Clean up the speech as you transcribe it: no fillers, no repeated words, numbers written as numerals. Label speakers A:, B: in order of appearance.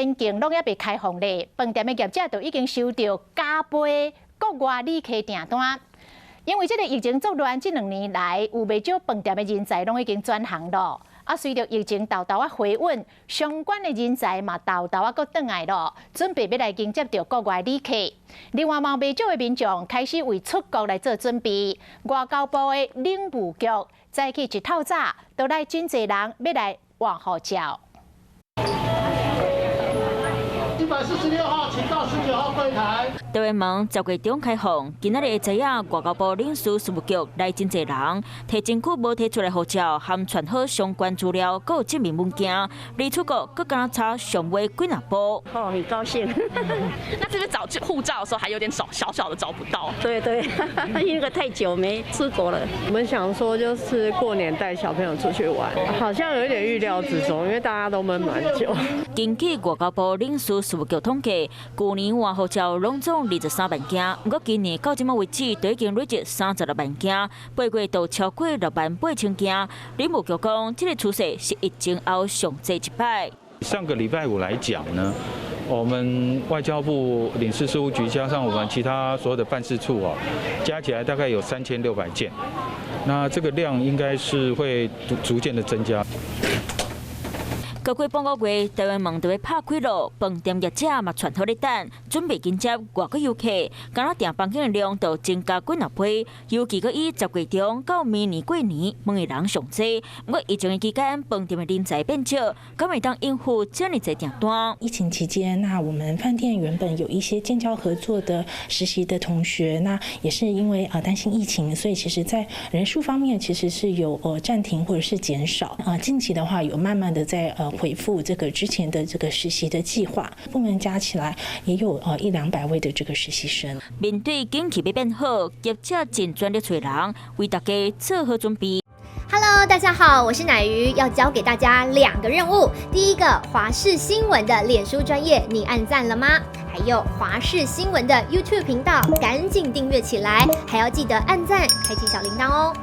A: 邊境攏猶未開放咧，飯店的業者就已經收著加倍國外旅客訂單。因為這个疫情作亂，這2年來有袂少飯店的人才攏已經轉行咯。啊，隨著疫情沓沓仔回穩，相關的人才嘛沓沓仔閣轉來咯，準備欲來迎接著國外旅客。另外嘛，袂少的民眾開始為出國來做準備。外交部的領務局早起一透早，都來真濟人欲來換護照。
B: 146號，請到19號櫃台。
C: 台灣門10月中開放，今仔日下早啊，外交部領事事務局來真濟人，提真久無提出來護照，含傳好相關資料，閣有證明文件，離出國閣敢若差上尾幾若步。
D: 哦，很高興。
E: 那這邊找護照的時候，還有點找小小的找不到。
D: 對對，因為太久沒出國了。
F: 我們想說，就是過年帶小朋友出去玩，好像有一點預料之中，因為大家都悶蠻久。
C: 根據外交部領事事務局統計，舊年換護照攏總23萬件，毋過今年到這馬為止，就已經累積36萬件，8月就超過6萬8千件。領務局講，這個趨勢是疫情後上濟一擺。
G: 上個禮拜五來講呢，我們外交部領事事務局加上我們其他所有的辦事處啊，加起來大概有3600件，那這個量應該是會逐漸的增加。
C: 閣過半個月，台灣門就欲拍開囉，飯店業者嘛傳好咧等，準備迎接外國遊客。敢若訂房間的量就增加幾若倍，尤其閣以10月中到明年過年，問的人上濟。毋過疫情的期間，飯店的人才變少，敢會當應付這爾濟訂單？
H: 疫情期間，那我們飯店原本有一些建教合作的實習的同學，那也是因為啊擔心疫情，所以其實在人數方面其實是有暫停或者是減少。啊，近期的話有慢慢的在恢復這個之前的這個實習的計劃，部門加起來也有一兩百位的這個實習生。
C: 面對景氣欲變好，業者盡全力揣人，為大家做好準備。
I: Hello，大家好，我是奶魚，要交給大家兩個任務。第一個，華視新聞的臉書專頁，你按讚了嗎？還有華視新聞的 YouTube 頻道，趕緊訂閱起來，還要記得按讚，開啟小鈴鐺哦。